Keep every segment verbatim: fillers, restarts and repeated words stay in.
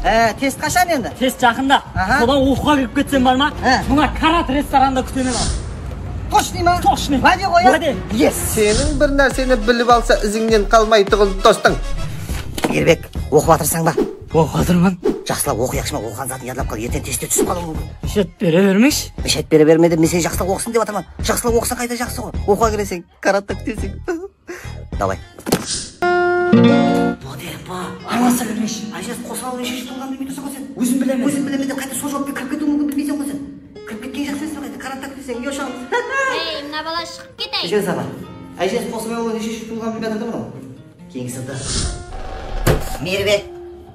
Há, test qashan endi? Test jaqında. Aha. Sodan oqıwǵa kirip ketsem bar ma? Há. Mına Karat restoranında kútemen al. Tochniy ma? Tochniy. Wáde ǵoy, ya? Wáde. Yes. Seniń bir nárseni bilip alsa izińnen qalmaytuǵın dostıń. Miyirbek, oqıp atırsań ba? Oqıp atırman. Jaqsılap oqı, yaqshı ma? Oqıǵan zatın yadlap qal, erteń testte túsip qalıwı múmkin. Mishat bere bermeyshi. Mishat bere berme dep, men seni jaqsılap oqısın dep atırman. Jaqsılap oqısań qayta jaqsı ǵoy. Oqıwǵa kireseń, Karatta kúteseń. Davay. Bode, ba, aralasa bermeyshi. Ájesi qosıp alıwın neshe júz bolǵanın bilmey tursań ǵoy sen. Ózim bilemen. Ózim bilemen dep qayta sol juwapqa kirip ketiwi múmkin bilmeyseń ǵoy sen. Kirip ketken jaqsı emes pe qayta, Karatta kúteseń, yosham. Ey, mına bala shıǵıp keteyik. Ájesi, ájesi qosıp alıwın neshe júz bolǵanın bilmey atır da mınaw. Keyingi sırdı. Miyirbek.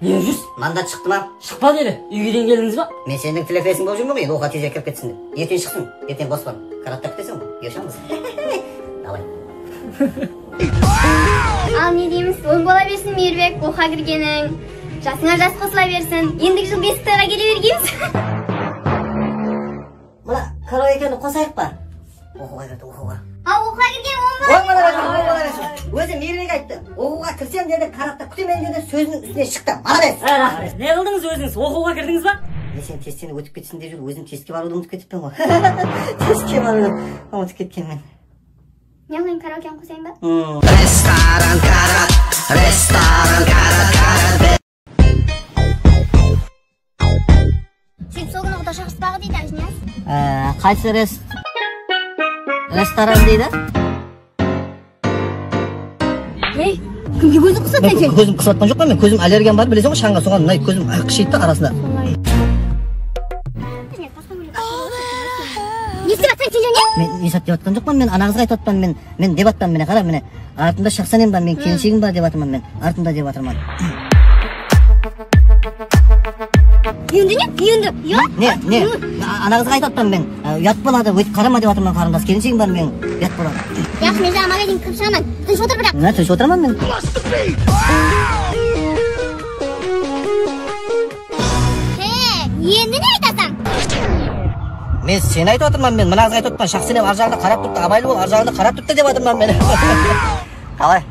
Ne júz? Mandat shıqtı ma? Shıqpadı ele. Úyge deyin keldińiz ba? Men seniń tileklešiń bolıp júrmen ǵoy, endi oqıwǵa tezirek kirip ketsin dep. Erteń shıqsın, erteń bospan. Karatta kúteseń ǵoy, yosham. Davay. Al, ne deymiz, oń bola bersin, Miyirbek, oqıwǵa kirgeniń. Jasıńa jas qosıla bersin. Endigi jıl besik toyǵa kele bergeymiz. Mına karaokeni qosayıq pa? Oqıwǵa kirdi, oqıwǵa. Al, oqıwǵa kirgen oń bola bersin. Oń bola bersin, oń bola bersin. Ózi Miyirbek ayttı. Oqıwǵa kirsem dedi, Karatta kútemen dedi, sóziniń ústinen shıqtı. Molodec. Á, raxmet. Ne qıldıńız ózińiz? Oqıwǵa kirdińiz ba? Men sen testten ótip ketsin dep júrip, ózim testke barıwdı umıtıp ketippen ǵoy. Testke barıwdı umıtıp ketkenmen. Ne qılayın, karaokeni qosayın ba? Hmm. Restoran Karat, restoran Karat, Karat. Seni sol kúni Quda shaqırıspaǵı deydi, Ájiniyaz. Á, qaysı rest-, restoran deydi? Ey, kimge kóziń qısıp atırsań sen? Kózim qısıp atqan joqpan men, kózim allergiyam bar, bileseń ǵoy, shańǵa, soǵan mına kózim qıshıydı da arasında. Ne islep atırsań sen jáne? Men ne islep dep atqan joqpan, men ana qızǵa aytıp atpan, men, men dep atpan, mine qara, mine. Artımda shaxsanem bar, men kelinshegim bar dep atırman men. Artımda dep atırman. Endi ne? Endi uyat? Ne, ne? A-, ana qızǵa aytıp atpan men. A, uyat boladı, óytip qarama dep atırman, qarindas, kelinshegim bar meniń, uyat boladı. Yaqshı, men jańa magazinge kirip shıǵaman. Tınısh otır biraq. Mına, tınısh otıraman men. He, endi ne aytasań? Men seni aytıp atırman men, mına qızǵa aytıp atırman, shaxsanem ar jaǵında qarap turıptı, abaylı bol, ar jaǵında qarap turıptı dep atırman men. Qalay?